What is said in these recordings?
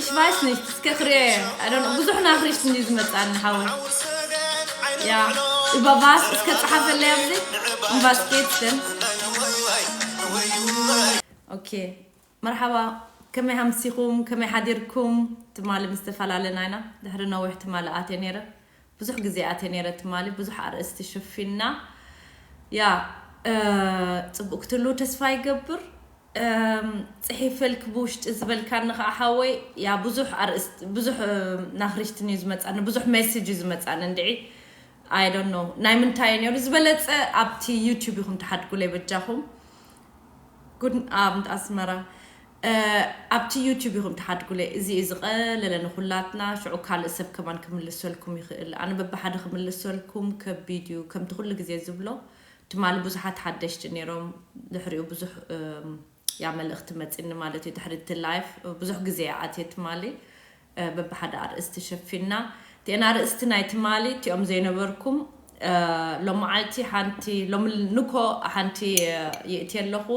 Ich weiß nicht, እስከ ክሪኦ እየ። I don't know፣ ብዙሕ ናኽሪሽት እንዲ ዝመፅኣኒ ሓወይ። Ja, über was እስከ ፀሓፈለይ ኣብዚ? Um was geht's denn? Okay. መርሓባ፣ ከመይ ሃምሲኹም? ከመይ ሓዲርኩም? ትማሊ ምስ ተፈላለና ኢና። ድሕሪ ነዊሕ ትማሊ ኣትየ ነይረ። ብዙሕ ግዜ ኣትየ ነይረ ትማሊ። ብዙሕ ኣርእስቲ ሸፊንና። ያ፣ እ፣ ጽቡቕ ክትህልዉ ተስፋ ይገብር። እም፣ ጽሒፈልክ ብውሽጢ ዝበልካኒ ኸዓ ሓወይ፣ ያ፣ ብዙሕ ኣርእስቲ፣ ብዙሕ፣ እ፣ ናኽሪሽትን እዩ ዝመጻኒ፣ ብዙሕ ሜሴጅ እዩ ዝመጻኒ እንድዒ። I don't know። ናይ ምንታይ እዩ ነይሩ? ዝበለጸ ኣብቲ ዩቲዩብ ኢኹም ትሓድጉለይ በጃኹም። ጉድ ኣብንት ኣስመራ። እ፣ ኣብቲ ዩቲዩብ ኢኹም ትሓድጉለይ። እዚ እዩ ዝቐለለ ንኹላትና። ሽዑ ካልእ ሰብ ከማን ክምልሰልኩም ይኽእል። ኣነ በብሓደ ክምልሰልኩም ከቢድ እዩ። ከምቲ ኩሉ ግዜ ዝብሎ፣ ትማሊ ብዙሓት ሓደሽቲ ነይሮም። ድሕሪኡ ብዙሕ፣ እም፣ ያ መልእኽቲ መጺኒ ማለት እዩ። ድሕሪ እቲ ላይፍ ብዙሕ ግዜ እየ ኣትየ ትማሊ። እ፣ በብሓደ ኣርእስቲ ሸፊንና። እቲአን ኣርእስቲ ናይ ትማሊ እቲኦም ዘይነበርኩም፣ እ፣ ሎመዓልቲ ሓንቲ፣ ሎሚ ንኮ ሓንቲ፣ እ፣ ይእቲ ኣለኹ።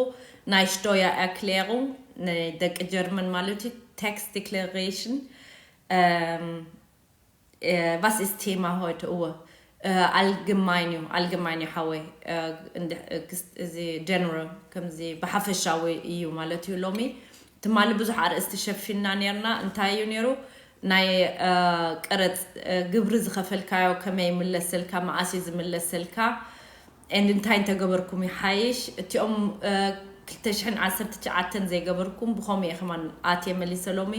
ናይ ሽቶያ ኤርክሌሩንግ፣ ናይ ደቂ ጀርመን ማለት እዩ። ቴክስት ዲክለሬሽን፣ እም፣ እ፣ was ist Thema heute? እወ፣ እ፣ ኣልግማይን እዩ፣ ኣልግማይን እዩ ሓወይ። እ፣ እንድ-፣ እ፣ ክስ-፣ እዚ ጀነራል ከምዚ ብሓፈሻዊ እዩ ማለት እዩ። ሎሚ ትማሊ ብዙሕ ኣርእስቲ ሸፊንና ነርና። እንታይ እዩ ነይሩ? ናይ፣ እ፣ ቀረጽ፣ እ፣ ግብሪ ዝኸፈልካዮ ከመይ ይምለሰልካ፣ መኣስ እዩ ዝምለሰልካ፣ and እንታይ እንተገበርኩም ይሓይሽ? እቲኦም፣ እ፣ ክልተ ሽሕን ዓሰርተ ትሽዓተን ዘይገበርኩም ብኸምኡ እየ ከማን ኣትየ መሊሰ ሎሚ።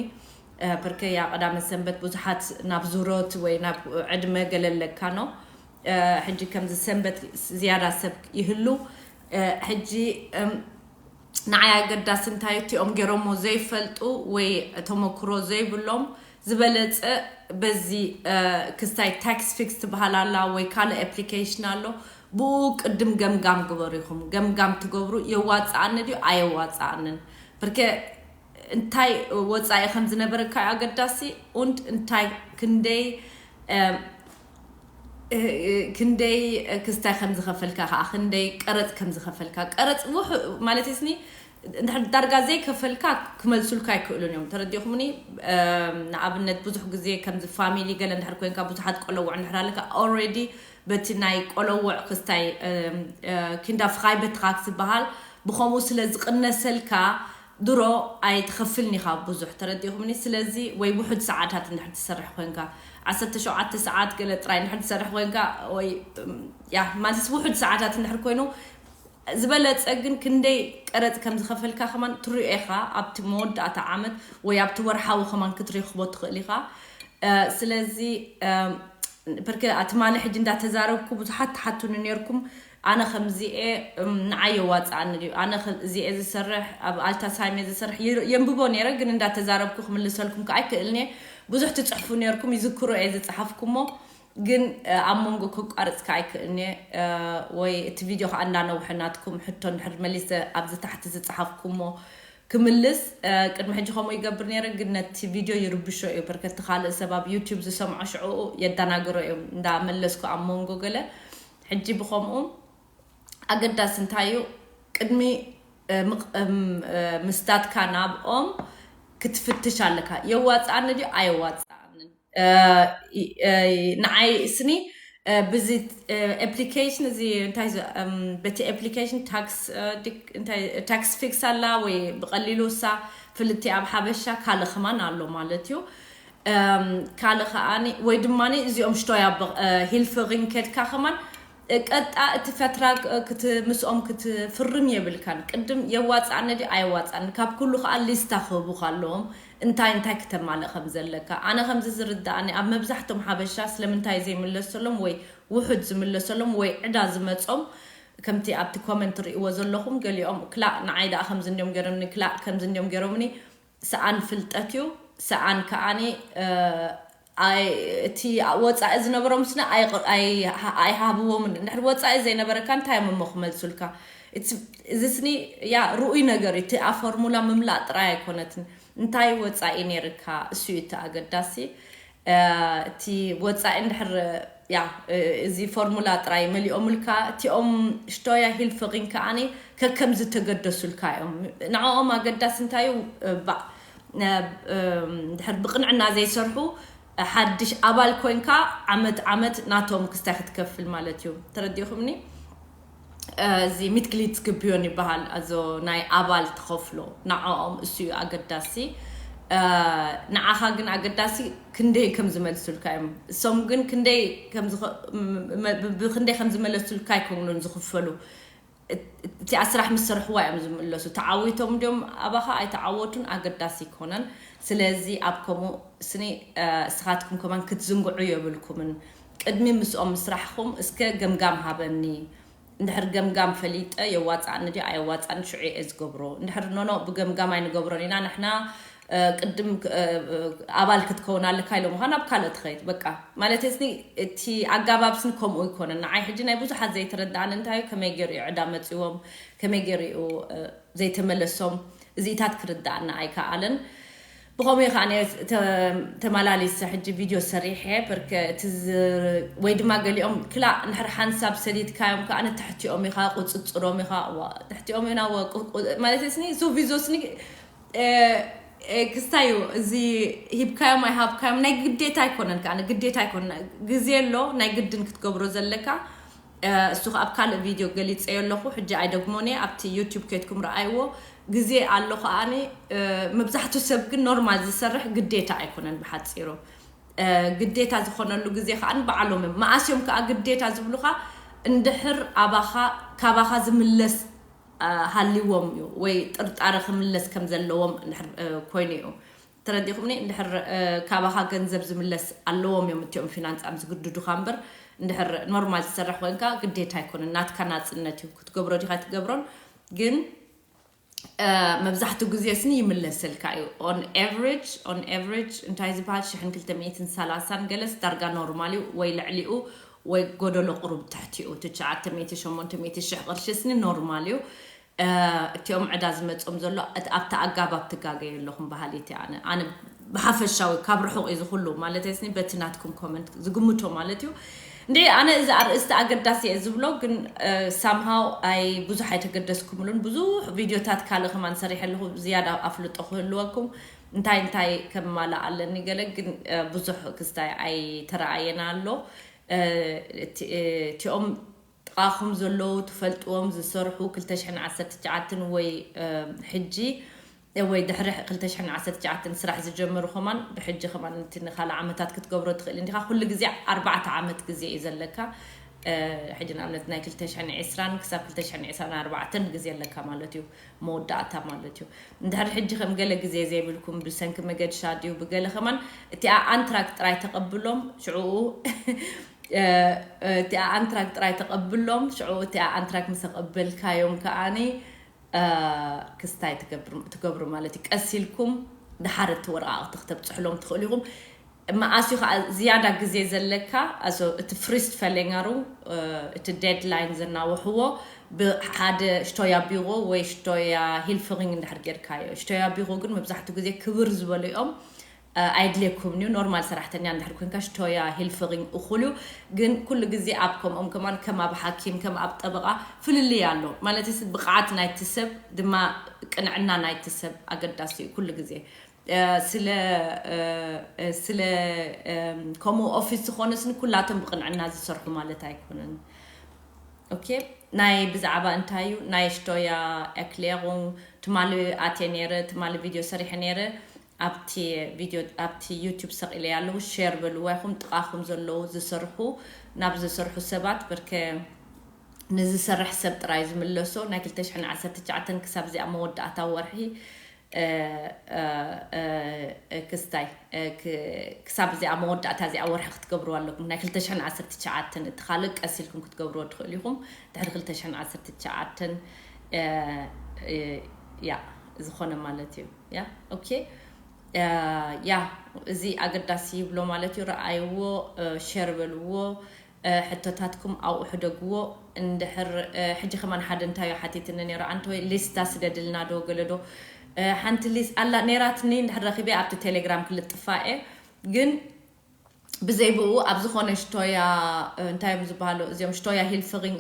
እ፣ ብርከያ ቀዳመ ሰንበት ብዙሓት ናብ ዙሮት ወይ ናብ ዕድመ ገለ ኣለካ ኖ። እ፣ ሕጂ ከምዚ ሰንበት ዝያዳ ሰብ ይህሉ። እ፣ ሕጂ፣ እም፣ ንዓይ ኣገዳሲ እንታይ እቲኦም ገይሮሞ ዘይፈልጡ ወይ ተመክሮ ዘይብሎም ዝበለጸ በዚ፣ እ፣ ክስታይ ታክስ ፊክስ ትበሃል ኣላ ወይ ካልእ ኣፕሊኬሽን ኣሎ። ብኡ ቅድም ገምጋም ግበሩ ኢኹም። ገምጋም ትገብሩ የዋጽኣኒ ድዩ ኣየዋጽኣንን። ብርከ እንታይ ወጻኢ ከም ዝነበረካ እዩ ኣገዳሲ። Und እንታይ ክንደይ፣ እ፣ እ፣ ክንደይ ክስታይ ከም ዝኸፈልካ ከዓ፣ ክንደይ ቀረጽ ከም ዝኸፈልካ። ቀረጽ ውሕ-፣ ማለት ስኒ እንድሕር ዳርጋ ዘይከፈልካ ክመልሱልካ ኣይክእሉን እዮም። ተረዲኹምኒ? እም፣ ንኣብነት ብዙሕ ግዜ ከምዚ ፋሚሊ ገለ እንድሕር ኮንካ፣ ብዙሓት ቆለውዕ እንድሕር ኣለካ፣ ኦልሬዲ በቲ ናይ ቆለውዕ ክስታይ፣ እም፣ እ፣ ኪንዳ ፍራይ በትራክ ዝበሃል ብኸምኡ ስለ ዝቕነሰልካ ድሮ ኣይትኸፍልን ኢኻ ብዙሕ። ተረዲኹምኒ? ስለዚ ወይ ውሑድ ሰዓታት እንድሕር ትሰርሕ ኮንካ፣ ዓሰርተ ሸውዓተ ሰዓት ገለ ጥራይ እንድሕር ትሰርሕ ኮንካ፣ ወይ፣ እም፣ ያ፣ ማለትስ ውሑድ ሰዓታት እንድሕር ኮይኑ፣ ዝበለጸ ግን ክንደይ ቀረጽ ከም ዝኸፈልካ ከማን ትሪኦ ኢኻ። ኣብቲ መወዳእታ ዓመት ወይ ኣብቲ ወርሓዊ ከማን ክትረኽቦ ትኽእል ኢኻ። እ፣ ስለዚ፣ እ፣ ብርክ-፣ ትማሊ ሕጂ እንዳተዛረብኩ ብዙሓት ትሓቱኒ ነርኩም። ኣነ ከምዚኤ፣ እም፣ ንዓይ የዋጽኣኒ ድዩ? ኣነ ከ-፣ እዚኤ ዝሰርሕ፣ ኣብ ኣልታሳይም እየ ዝሰርሕ፣ ይር-፣ የንብቦ ነይረ፣ ግን እንዳተዛረብኩ ክምልሰልኩም ከኣ ኣይክእልን እየ። ብዙሕ ትጽሕፉ ነርኩም፣ ይዝክሮ እየ ዝጸሓፍኩሞ። ግን፣ እ፣ ኣብ መንጎ ከቋርጽካ ኣይክእልን እየ፣ እ፣ ወይ እቲ ቪድዮ ከኣ እንዳነውሐ ናትኩም ሕቶ እንድሕር መሊሰ ኣብዚ ታሕቲ ዝጸሓፍኩሞ ክምልስ፣ እ፣ ቅድሚ ሕጂ ከምኡ ይገብር ነይረ፣ ግን ነቲ ቪድዮ ይርብሾ እዩ። በርከቲ ካልእ ሰብ ኣብ ዩቲዩብ ዝሰምዖ ሽዑኡ የደናግሮ እዮም፣ እንዳመለስኩ ኣብ መንጎ ገለ። ሕጂ ብኸምኡ ኣገዳሲ እንታይ እዩ? ቅድሚ፣ እ፣ ምቕ-፣ እም፣ እ፣ ምስዳድካ ናብኦም ክትፍትሽ ኣለካ። የዋጽኣኒ ድዩ ኣየዋጽኣንን? እ፣ እ፣ ንዓይ ስኒ፣ እ፣ ብዚ፣ እ፣ ኣፕሊኬሽን እዚ እንታይ ዝ-፣ እም፣ በቲ ኣፕሊኬሽን ታክስ፣ እ፣ ዲክ-፣ እንታይ ታክስ ፊክስ ኣላ ወይ ብቐሊሉ እሳ ፍልቲ ኣብ ሓበሻ ካልእ ከማን ኣሎ ማለት እዩ። እም፣ ካልእ ከኣኒ ወይ ድማኒ እዚኦም ሽቶያ ብ-፣ እ፣ ሂልፍሪን ከድካ ከማን፣ እ፣ ቀጣ እቲ ፈትራግ፣ እ፣ ክት-፣ ምስኦም ክትፍርም የብልካን። ቅድም የዋጽኣኒ ድዩ ኣየዋጽኣኒ? ካብ ኩሉ ከኣ ሊስታ ክህቡኻ ኣለዎም። እንታይ እንታይ ክተማልእ ከም ዘለካ። ኣነ ከምዚ ዝርድኣኒ ኣብ መብዛሕቶም ሓበሻ ስለምንታይ ዘይምለሰሎም ወይ ውሑድ ዝምለሰሎም ወይ ዕዳ ዝመጾም ከምቲ ኣብቲ ኮመንት ርእይዎ ዘለኹም ገሊኦም ክላእ ንዓይ ደኣ ከምዚ እንዲዮም ገይሮምኒ፣ ክላእ ከምዚ እንዲዮም ገይሮምኒ። ሰኣን ፍልጠት እዩ። ሰኣን ከኣኒ፣ እ፣ ኣይ-፣ እቲ ወጻኢ ዝነበሮም ስነ ኣይ-፣ ኣይ-፣ ኣይሃብዎምን። እንድሕር ወጻኢ ዘይነበረካ እንታይ እዮም እሞ ክመልሱልካ? It's-፣ እዚ ስኒ ያ ርኡይ ነገር እዩ። እቲ ኣብ ፎርሙላ ምምላእ ጥራይ ኣይኮነትን። እንታይ ወጻኢ ነይርካ? እሱ እዩ እቲ ኣገዳሲ። እ፣ እቲ ወጻኢ እንድሕር፣ ያ፣ እ፣ እዚ ፎርሙላ ጥራይ መሊኦምልካ፣ እቲኦም ሽቶያ ሂልፍሪን ከኣኒ ከከም ዝተገደሱልካ እዮም። ንዕኦም ኣገዳሲ እንታይ እዩ? እ፣ ባ-፣ ድሕር ብቕንዕና ዘይሰርሑ ሓድሽ ኣባል ኮይንካ ዓመት ዓመት ናቶም ክስታይ ክትከፍል ማለት እዩ። ተረዲኹምኒ? እዚ ሚትግሊት ግብዮን ይበሃል። ኣዞ ናይ ኣባል ትኸፍሎ ንዓኦም እሱ እዩ ኣገዳሲ። ንዓኻ ግን ኣገዳሲ ክንደይ ከም ዝመልሱልካ እዮም። እሶም ግን ክንደይ ብክንደይ ከም ዝመለሱልካ ኣይኮኑን ዝኽፈሉ። እቲኣ ስራሕ ምስ ሰርሕዋ እዮም ዝምለሱ። ተዓዊቶም እንዲኦም ኣባኻ ኣይተዓወቱን ኣገዳሲ ይኮነን። ስለዚ ኣብ ከምኡ ስኒ እስኻትኩም ከማን ክትዝንግዑ የብልኩምን። ቅድሚ ምስኦም ምስራሕኹም እስከ ገምጋም ሃበኒ። እንድሕር ገምጋም ፈሊጠ የዋፃእኒ ድዩ ኣየዋፃእኒ ሽዑ እየ ዝገብሮ። እንድሕር ኖኖ ብገምጋም ኣይንገብሮን ኢና ንሕና ቅድም ኣባል ክትከውን ኣለካ ኢሎምኻ ናብ ካልእ ትኸይድ። በቃ ማለት ስኒ እቲ ኣጋባብ ስኒ ከምኡ ይኮነን። ንዓይ ሕጂ ናይ ብዙሓት ዘይተረዳእኒ እንታይ እዩ፣ ከመይ ገይሩ እዩ ዕዳ መፅዎም፣ ከመይ ገይሩ እዩ ዘይተመለሶም፣ እዚኢታት ክርዳእና ኣይከኣለን። ብኸምኡ ከዓ ተመላሊሰ ሕጂ ቪድዮ ሰሪሐ በርከ ወይ ድማ ገሊኦም ክላ እንድሕር ሓንሳብ ሰዲድካዮም ከዓ ንትሕቲኦም ኢኻ ቁፅፅሮም ኢኻ። ትሕቲኦም ኢና ማለት ስኒ ሶ ቪዞ ስኒ ክስታዩ እዚ ሂብካዮም ኣይሃብካዮም ናይ ግዴታ ኣይኮነን። ከዓ ግዴታ ኣይኮነ ግዜ ኣሎ ናይ ግድን ክትገብሮ ዘለካ። እሱ ኣብ ካልእ ቪድዮ ገሊፀዮ ኣለኹ። ሕጂ ኣይደግሞን እየ። ኣብቲ ዩቱብ ከይድኩም ረኣይዎ። ግዜ ኣሎ ከዓኒ መብዛሕቱ ሰብ ግን ኖርማል ዝሰርሕ ግዴታ ኣይኮነን። ብሓፂሩ ግዴታ ዝኾነሉ ግዜ ከዓ በዓሎም እዮም። መኣስዮም ከዓ ግዴታ ዝብሉካ እንድሕር ኣባኻ ካባኻ ዝምለስ ሃልዎም እዩ ወይ ጥርጣረ ክምለስ ከም ዘለዎም ኮይኑ እዩ። ተረዲኹምኒ? እንድሕር ካባኻ ገንዘብ ዝምለስ ኣለዎም እዮም እቲኦም ፊናንሳም ዝግድዱኻ እምበር እንድሕር ኖርማል ዝሰርሕ ኮይንካ ግዴታ ኣይኮነን። ናትካ ናፅነት እዩ ክትገብሮ ዲኻ ትገብሮን። ግን መብዛሕትኡ ግዜ ስኒ ይምለሰልካ እዩ። On average on average እንታይ ዝበሃል ሽሕን ክልተ ሚእትን ሰላሳን ገለስ ዳርጋ ኖርማል እዩ ወይ ልዕሊኡ ወይ ጎደሎ ቁሩብ ትሕቲኡ ትሽዓተ ሚእቲ ሸሞንተ ሚእቲ ሽሕ ቅርሺ ስኒ ኖርማል እዩ። እቲኦም ዕዳ ዝመፅኦም ዘሎ ኣብቲ ኣጋባብ ትጋገዩ ኣለኹም በሃሊት እየ ኣነ። ኣነ ብሓፈሻዊ ካብ ርሑቕ እዩ ዝኩሉ ማለት ስኒ በቲ ናትኩም ኮመንት ዝግምቶ ማለት እዩ። እንደ ኣነ እዚ ኣርእስቲ ኣገዳሲ እየ ዝብሎ ግን ሳምሃው ኣይ ብዙሕ ኣይተገደስኩምሉን። ብዙሕ ቪድዮታት ካልእ ከማን ሰሪሐ ኣለኹ ዝያዳ ኣፍልጦ ክህልወኩም እንታይ እንታይ ከማላ ኣለኒ ገለ ግን ብዙሕ ክስታይ ኣይተረኣየና ኣሎ። እቲኦም ጥቓኹም ዘለዉ ትፈልጥዎም ዝሰርሑ ክልተ ሽሕን ዓሰርተ ትሽዓተን ወይ ሕጂ ወይ ድሕሪ ክልተ ሽሕን ዓሰርተ ትሽዓተን ስራሕ ዝጀመሩ ከማን ብሕጂ ከማን እቲ ንካልእ ዓመታት ክትገብሮ ትኽእል እንዲኻ። ኩሉ ግዜ ኣርባዕተ ዓመት ግዜ እዩ ዘለካ። ሕጂ ንኣብነት ናይ ክልተ ሽሕን ዕስራን ክሳብ ክልተ ሽሕን ዕስራን ኣርባዕተን ግዜ ኣለካ ማለት እዩ። መወዳእታ ማለት እዩ። እንድሕር ሕጂ ከም ገለ ግዜ ዘይብልኩም ብሰንኪ መገድሻ ድዩ ብገለ ከማን እቲኣ ኣንትራክ ጥራይ ተቐብሎም ሽዕኡ እቲኣ ኣንትራክ ጥራይ ተቐብሎም ሽዑ እቲኣ ኣንትራክ ምስ ኣቐበልካዮም ከዓኒ ክስታይ ትገብሩ ማለት እዩ። ቀስ ኢልኩም ድሓር እቲ ወረቃቕቲ ክተብፅሕሎም ትኽእሉ ኢኹም። መኣስ እዩ ከዓ ዝያዳ ግዜ ዘለካ እቲ ፍሪስት ፈለኛሩ እቲ ዴድላይን ዘናውሕዎ ብሓደ ሽቶያ ቢሮ ወይ ሽቶያ ሂልፍሪንግ እንድሕር ጌርካዮ። ሽቶያ ቢሮ ግን መብዛሕትኡ ግዜ ክብር ዝበሉ እዮም። ኣይድልየኩም እዩ። ኖርማል ሰራሕተኛ እንድሕር ኮንካ ሽቶያ ሂልፍሪንግ እኹል እዩ። ግን ኩሉ ግዜ ኣብ ከምኦም ከማን ከም ኣብ ሓኪም ከም ኣብ ጠበቃ ፍልልይ ኣሎ ማለት ስ ብቕዓት ናይቲ ሰብ ድማ ቅንዕና ናይቲ ሰብ ኣገዳሲ እዩ ኩሉ ግዜ። ስለ ስለ ከምኡ ኦፊስ ዝኾነ ስኒ ኩላቶም ብቅንዕና ዝሰርሑ ማለት ኣይኮነን። ኦኬ ናይ ብዛዕባ እንታይ እዩ ናይ ሽቶያ ኤክሌሩንግ ትማሊ ኣትየ ነይረ ትማሊ ቪድዮ ሰሪሐ ነይረ። ኣብቲ ቪድዮ ኣብቲ ዩቱብ ሰቒለ ኣለዉ ሼር በልዋ ኢኹም ጥቓኹም ዘለዉ ዝሰርሑ ናብ ዝሰርሑ ሰባት በርከ ንዝሰርሕ ሰብ ጥራይ ዝምለሶ ናይ ክልተ ሽሕን ዓሰርተ ትሽዓተን ክሳብ እዚኣ መወዳእታ ወርሒ ክስታይ ክሳብ እዚኣ መወዳእታ እዚኣ ወርሒ ክትገብርዋ ኣለኩም ናይ ክልተ ሽሕን ዓሰርተ ትሽዓተን እቲ ካልእ ቀስ ኢልኩም ክትገብርዎ ትኽእሉ ኢኹም። ድሕሪ ክልተ ሽሕን ዓሰርተ ትሽዓተን ያ ዝኾነ ማለት እዩ። ያ ኦኬ ያ እዚ ኣገዳሲ ይብሎ ማለት እዩ። ረኣይዎ ሸር በልዎ። ሕቶታትኩም ኣብኡ ሕደግዎ። እንድሕር ሕጂ ከማን ሓደ እንታይ ሓቲትኒ ነይሩ ኣንተ ወይ ሊስታ ስደድልና ዶ ገለ ዶ ሓንቲ ሊስ ኣላ ነይራትኒ እንድሕር ረኺበ ኣብቲ ቴሌግራም ክልጥፋ እየ። ግን ብዘይ ብኡ ኣብ ዝኾነ ሽቶያ እንታይ እዮም ዝበሃሉ እዚኦም ሽቶያ ሂልፍሪንግ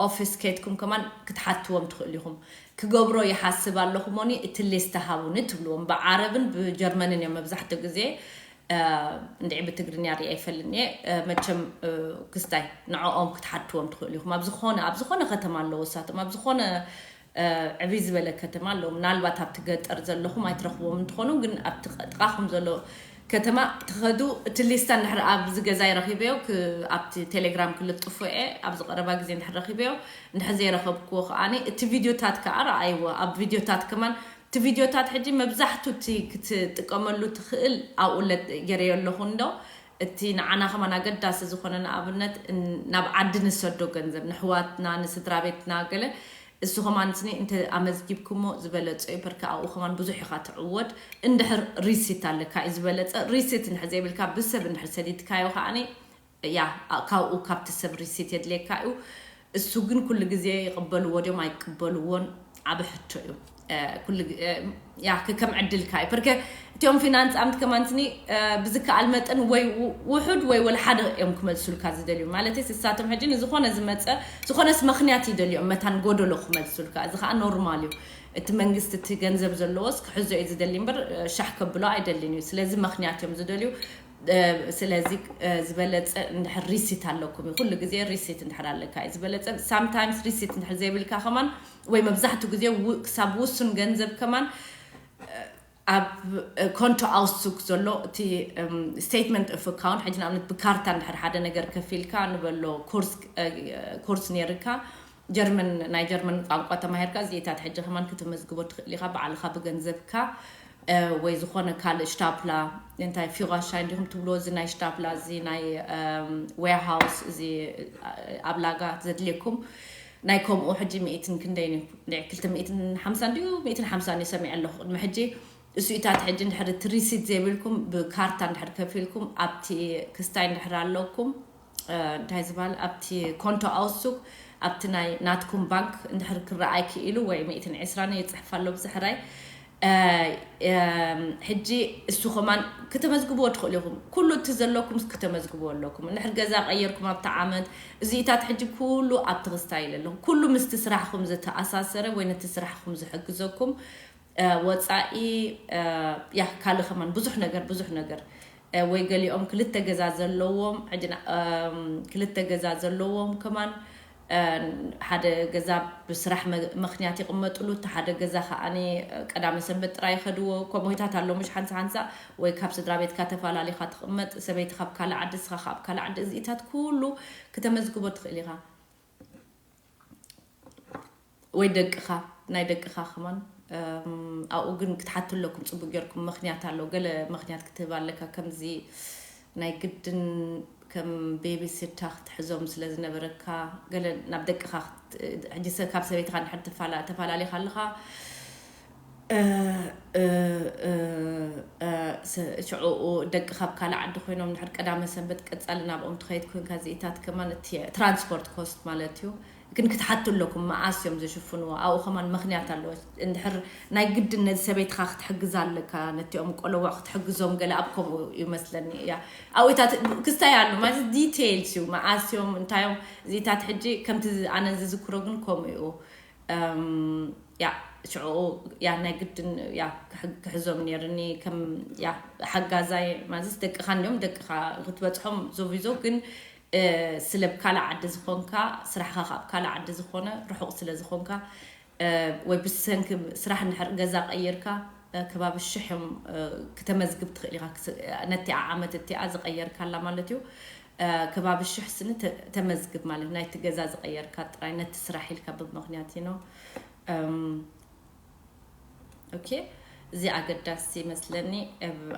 ኦፊስ ከይድኩም ከማን ክትሓትዎም ትኽእሉ ኢኹም። ክገብሮ ይሓስብ ኣለኹ ሞኒ፣ እቲ ሊስት ሃቡኒ ትብልዎም። ብዓረብን ብጀርመንን እዮም መብዛሕትኡ ግዜ። እንድዒ ብትግርኛ ሪኣ ይፈልኒ እየ። መቸም ክስታይ ንዕኦም ክትሓትዎም ትኽእሉ ኢኹም። ኣብ ዝኾነ ኣብ ዝኾነ ከተማ ኣለዉ እሳቶም፣ ኣብ ዝኾነ ዕብይ ዝበለ ከተማ ኣለዉ። ምናልባት ኣብቲ ገጠር ዘለኹም ኣይትረኽብዎም እንትኾኑ፣ ግን ኣብቲ ጥቓኹም ዘሎ ከተማ ትኸዱ። እቲ ሊስታ እንድሕር ኣብዚ ገዛይ ረኺበዮ፣ ኣብቲ ቴሌግራም ክልጥፎ እየ። ኣብዚ ቀረባ ግዜ እንድሕር ረኺበዮ፣ እንድሕር ዘይረኸብክዎ ከዓኒ እቲ ቪድዮታት ከዓ ረኣይዎ። ኣብ ቪድዮታት ከማን፣ እቲ ቪድዮታት ሕጂ መብዛሕቱ እቲ ክትጥቀመሉ ትኽእል ኣብኡ ገይረዮ ኣለኹ እንዶ፣ እቲ ንዓና ከማን ኣገዳሲ ዝኾነ፣ ንኣብነት ናብ ዓዲ ንሰዶ ገንዘብ፣ ንሕዋትና፣ ንስድራ ቤትና ገለ፣ እሱ ከማን ስኒ እንተ ኣመዝጊብኩሞ ዝበለጸ እዩ። በርካ ኣብኡ ከማን ብዙሕ ኢኻ ትዕወድ። እንድሕር ሪሲት ኣለካ እዩ ዝበለጸ። ሪሲት እንድሕር ዘይብልካ፣ ብሰብ እንድሕር ሰዲድካዮ ከዓኒ፣ ያ፣ ካብኡ ካብቲ ሰብ ሪሲት የድልየካ እዩ። እሱ ግን ኩሉ ግዜ ይቕበልዎ ድዮም ኣይቅበልዎን ዓቢ ሕቶ እዩ። ኩሉ ያ፣ ከም ዕድልካ እዩ። በርከ እቲኦም ፊናንስ ኣምት ከማንትኒ ብዝከኣል መጠን ወይ ውሑድ ወይ ወላ ሓደ እዮም ክመልሱልካ ዝደልዩ። ማለት ንሳቶም ሕጂ ንዝኾነ ዝመፀ ዝኾነስ ምኽንያት ይደልዮም መታን ጎደሎ ክመልሱልካ። እዚ ከዓ ኖርማል እዩ። እቲ መንግስቲ እቲ ገንዘብ ዘለዎስ ክሕዞ እዩ ዝደሊ እምበር ሻሕ ከብሎ ኣይደልን እዩ። ስለዚ ምኽንያት እዮም ዝደልዩ። ስለዚ ዝበለፀ እንድሕር ሪሲት ኣለኩም እዩ። ኩሉ ግዜ ሪሲት እንድሕር ኣለካ እዩ ዝበለፀ። ሳምታይምስ ሪሲት እንድሕር ዘይብልካ ከማን ወይ መብዛሕትኡ ግዜ ክሳብ ውሱን ገንዘብ ከማን ኣብ ኮንቶ ኣውስሱክ ዘሎ እቲ ስቴትመንት ኦፍ ኣካውንት፣ ሕጂ ንኣብነት ብካርታ እንድሕር ሓደ ነገር ከፊልካ ንበሎ ኮርስ ነይርካ፣ ጀርመን፣ ናይ ጀርመን ቋንቋ ተማሂርካ፣ እዚኢታት ሕጂ ከማን ክትመዝግቦ ትኽእል ኢኻ ባዕልኻ ብገንዘብካ። ወይ ዝኾነ ካልእ ሽታፕላ፣ እንታይ ፊጓሻይ እንዲኹም ትብልዎ፣ እዚ ናይ ሽታፕላ፣ እዚ ናይ ዌርሃውስ፣ እዚ ኣብ ላጋ ዘድልየኩም ናይ ከምኡ ሕጂ ሚእትን ክንደይን እዩ? ክልተ ሚእትን ሓምሳን ድዩ ሚእትን ሓምሳን እዩ ሰሚዐ ኣለኹ ቅድሚ ሕጂ። እሱኢታት ሕጂ እንድሕር እቲ ሪሲት ዘይብልኩም ብካርታ እንድሕር ከፊልኩም ኣብቲ ክስታይ እንድሕር ኣለኩም እንታይ ዝበሃል ኣብቲ ኮንቶ ኣውሱክ ኣብቲ ናይ ናትኩም ባንክ እንድሕር ክረኣይ ክኢሉ ወይ ሚእትን ዕስራን ይፅሕፍ ኣሎ ብዝሕራይ። ሕጂ እሱ ከማን ክተመዝግብዎ ትኽእሉ ኢኹም። ኩሉ እቲ ዘለኩም ክተመዝግብዎ ኣለኩም። እንድሕር ገዛ ቀየርኩም ኣብቲ ዓመት እዚኢታት ሕጂ ኩሉ ኣብቲ ክስታይ ኣለኹ። ኩሉ ምስቲ ስራሕኩም ዝተኣሳሰረ ወይ ነቲ ስራሕኩም ዝሕግዘኩም ወፃኢ ያ ካልእ ከማን ብዙሕ ነገር ብዙሕ ነገር ወይ ገሊኦም ክልተ ገዛ ዘለዎም ሕጂ ክልተ ገዛ ዘለዎም ከማን ሓደ ገዛ ብስራሕ ምክንያት ይቕመጥሉ፣ እቲ ሓደ ገዛ ከዓኒ ቀዳመ ሰንበት ጥራይ ይኸድዎ። ከምኡታት ኣሎ ምሽ ሓንሳ ሓንሳ ወይ ካብ ስድራ ቤትካ ተፈላለኻ ትቕመጥ፣ ሰበይቲ ካብ ካልእ ዓዲ፣ እስኻ ካብ ካልእ ዓዲ፣ እዚኢታት ኩሉ ክተመዝግቦ ትኽእል ኢኻ። ወይ ደቅኻ፣ ናይ ደቅኻ ከማን ኣብኡ ግን ክትሓቱ ኣለኩም። ፅቡቅ ጌርኩም ምክንያት ኣሎ፣ ገለ ምክንያት ክትህብ ኣለካ። ከምዚ ናይ ግድን ከም ቤቢ ሲታ ክትሕዞም ስለ ዝነበረካ፣ ገለ ናብ ደቅኻ ሕጂ ሰብ ካብ ሰበይትኻ እንድሕር ተፈላለ ኣለኻ ሽዑኡ ደቂ ካብ ካልእ ዓዲ ኮይኖም ድሕር ቀዳመ ሰንበት ቀጻሊ ናብኦም ትኸይድ ኮንካ እዚኢታት ከማን እቲ ትራንስፖርት ኮስት ማለት እዩ። ግን ክትሓቱ ኣለኩም መዓስ እዮም ዝሽፍንዎ ኣብኡ ከማን ምክንያት ኣለዎ። እንድሕር ናይ ግድን ነዚ ሰበይትኻ ክትሕግዛ ኣለካ ነቲኦም ቆለውዕ ክትሕግዞም ገለ ኣብ ከምኡ እዩ መስለኒ እያ። ኣብኡታት ክስታይ ኣሎ ማለት ዲቴይልስ እዩ መዓስ እዮም እንታዮም እዚኢታት ሕጂ ከምቲ ኣነ ዝዝክሮ ግን ከምኡ እዩ። ያ ሽዑ ያ ናይ ግድን ያ ክሕዞም ነይርኒ ከም ያ ሓጋዛይ ማለትስ ደቅኻ እንዲኦም ደቅኻ ክትበፅሖም ዞቪዞ ግን ስለ ብካልእ ዓዲ ዝኾንካ ስራሕኻ ካብ ካልእ ዓዲ ዝኾነ ርሑቕ ስለ ዝኾንካ ወይ ብሰንኪ ስራሕ እንድሕር ገዛ ቀይርካ ከባቢ ሽሕ እዮም ክተመዝግብ ትኽእል ኢኻ። ነቲኣ ዓመት እቲኣ ዝቐየርካላ ማለት እዩ። ከባቢ ሽሕ ስኒ ተመዝግብ ማለት ናይቲ ገዛ ዝቐየርካ ጥራይ ነቲ ስራሕ ኢልካ ብምኽንያት እዩ ነው። ኦኬ እዚ ኣገዳሲ ይመስለኒ።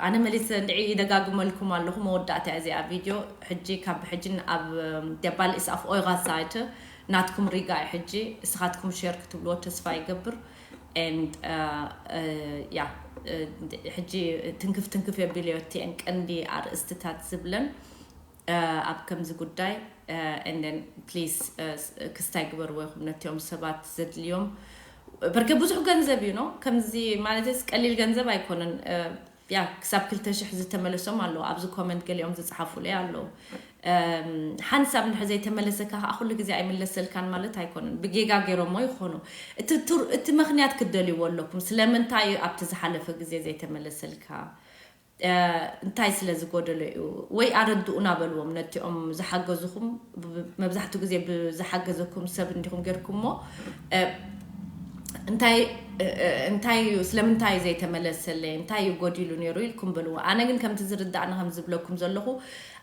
ኣነ መሊሰ እንድዒ ይደጋግመልኩም ኣለኹ መወዳእታ እዚኣ ቪድዮ ሕጂ ካብ ሕጂ ኣብ ደባል ኢስ ኣፍ ኦይራ ሳይት ናትኩም ሪጋ እዩ ሕጂ እስኻትኩም ሼር ክትብልዎ ተስፋ ይገብር። And ያ ሕጂ ትንክፍ ትንክፍ የቢለዮ እቲአን ቀንዲ ኣርእስትታት ዝብለን ኣብ ከምዚ ጉዳይ and then please ክስታይ ግበርዎ ይኹም ነቲኦም ሰባት ዘድልዮም በርከ ብዙሕ ገንዘብ እዩ ነው ከምዚ ማለት ቀሊል ገንዘብ ኣይኮነን። ያ ክሳብ ክልተ ሽሕ ዝተመለሶም ኣለዉ ኣብዚ ኮመንት ገሊኦም ዝፅሓፉለይ ኣለዉ። ሓንሳብ እንድሕር ዘይተመለሰካ ከዓ ኩሉ ግዜ ኣይምለሰልካን ማለት ኣይኮነን። ብጌጋ ገይሮሞ ይኾኑ። እቲ ቱር-፣ እቲ ምኽንያት ክትደልይዎ ኣለኩም። ስለምንታይ እዩ ኣብቲ ዝሓለፈ ግዜ ዘይተመለሰልካ? እ፣ እንታይ ስለ ዝጎደሎ እዩ? ወይ ኣረድኡና በልዎም ነቲኦም ዝሓገዙኹም። ብ-፣ መብዛሕትኡ ግዜ ብዝሓገዘኩም ሰብ እንዲኹም ጌርኩሞ። እ፣ እንታይ፣ እ፣ እ፣ እንታይ እዩ፣ ስለምንታይ እዩ ዘይተመለሰለይ? እንታይ እዩ ጎዲሉ ነይሩ ኢልኩም በልዎ። ኣነ ግን ከምቲ ዝርዳእኒ ከም ዝብለኩም ዘለኹ፣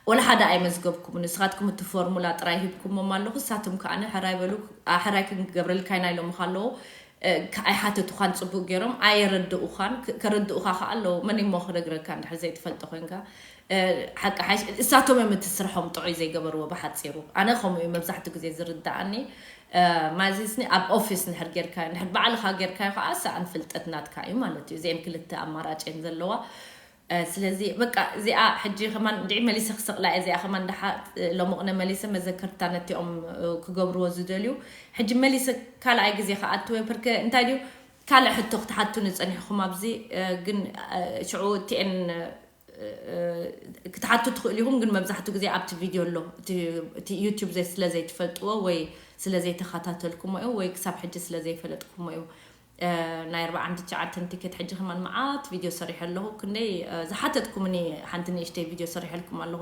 ወላ ሓደ ኣይመዝገብኩም። ንስኻትኩም እቲ ፎርሙላ ጥራይ ሂብኩሞም ኣለኹ። እሳቶም ከኣ ሕራይ በሉ፣ ኣ፣ ሕራይ ክንገብረልካ ኢና ኢሎም ከለዉ፣ እ፣ ከ-፣ ኣይሓተቱኻን ጽቡቅ ገይሮም፣ ኣየረድኡኻን። ከ-፣ ከረድኡኻ ከኣ ኣለዉ። መን እሞ ክነግረካ እንድሕር ዘይትፈልጦ ኮንካ? እ፣ ሓቂ ሓይሽ፣ እሳቶም እዮም እቲ ስርሖም ጥዑይ ዘይገበርዎ ብሓጺሩ። ኣነ ከምኡ እዩ መብዛሕትኡ ግዜ ዝርድኣኒ። እ፣ ማለትኒ ኣብ ኦፊስ እንድሕር ጌርካዮ፣ እንድሕር ባዕልኻ ጌርካዮ ከኣ ሰኣን ፍልጠት ናትካ እዩ ማለት እዩ። እዚአን ክልተ ኣማራጭ እየን ዘለዋ። እ፣ ስለዚ በቃ እዚኣ ሕጂ ከማን እንድዒ መሊሰ ክሰቕላ እየ። እዚኣ ከማን ደሓ፣ እ፣ ሎምቕነ መሊሰ መዘከርታ ነቲኦም፣ እ፣ ክገብርዎ ዝደልዩ። ሕጂ መሊሰ ካልኣይ ግዜ ክኣትወ ፐርከ እንታይ ድዩ ካልእ ሕቶ ክትሓቱኒ ጸኒሕኩም ኣብዚ፣ እ፣ ግን፣ እ፣ ሽዑ ቲኤን፣ እ፣ እ፣ ክትሓቱ ትኽእሉ ኢኹም፣ ግን መብዛሕትኡ ግዜ ኣብቲ ቪድዮ ኣሎ። እቲ፣ እቲ ዩቲዩብ ዘይ-፣ ስለ ዘይትፈልጥዎ ወይ ስለ ዘይተኸታተልኩሞ እዩ ወይ ክሳብ ሕጂ ስለ ዘይፈለጥኩሞ እዩ። እ፣ ናይ ኣርባዓን ትሽዓተን ቲኬት ሕጂ ከማን መዓት ቪድዮ ሰሪሐ ኣለኹ። ክንደይ፣ እ፣ ዝሓተትኩምኒ ሓንቲ ንእሽተይ ቪድዮ ሰሪሐልኩም ኣለኹ።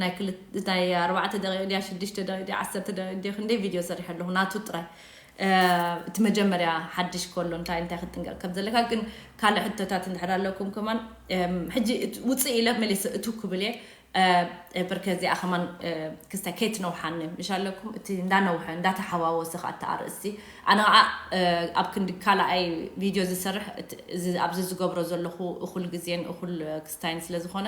ናይ ክልተ፣ ናይ ኣርባዕተ ደቂቕ ድያ፣ ሽዱሽተ ደቂቕ ድያ፣ ዓሰርተ ደቂቕ ድያ፣ ክንደይ ቪድዮ ሰሪሐ ኣለኹ ናቱ ጥራይ። እ፣ እቲ መጀመርያ ሓድሽ ከሎ እንታይ እንታይ ክትጥንቀቕ ከም ዘለካ። ግን ካልእ ሕቶታት እንድሕር ኣለኩም ከማን፣ እም፣ ሕጂ እት-፣ ውፅእ ኢለ መሊሰ እቱ ክብል እየ። እ፣ እ፣ ብርከ እዚኣ ከማን፣ እ፣ ክስታይ ከይትነውሓኒ ምሽ ኣለኩም። እቲ እንዳነውሐ፣ እንዳተሓዋወሰ ከኣ እቲ ኣርእስቲ። ኣነ ከኣ፣ እ፣ ኣብ ክንዲ ካልኣይ ቪድዮ ዝሰርሕ፣ እቲ፣ እዚ፣ ኣብዚ ዝገብሮ ዘለኹ እኹል ግዜን እኹል፣ እ፣ ክስታይን ስለ ዝኾነ፣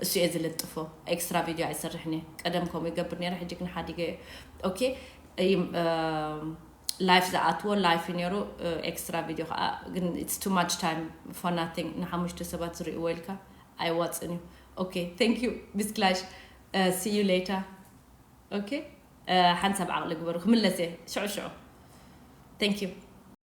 እሱ እየ ዝልጥፎ። ኤክስትራ ቪድዮ ኣይሰርሕን እየ። ቀደም ከምኡ ይገብር ነይረ፣ ሕጂ ግን ሓዲገ። ኦኬ፣ እይ፣ እ፣ ላይፍ ዝኣትዎ ላይፍ እዩ ነይሩ፣ እ፣ ኤክስትራ ቪድዮ ከኣ ግን it's too much time for nothing። ንሓሙሽተ ሰባት ዝርእይዎ ኢልካ ኣይዋጽን እዩ። ኦኬ፣ thank you፣ bis gleich፣ እ፣ see you later። ኦኬ፣ እ፣ ሓንሳብ ዓቕሊ ግበሩ፣ ክምለስ እየ ሽዑ ሽዑ። Thank you።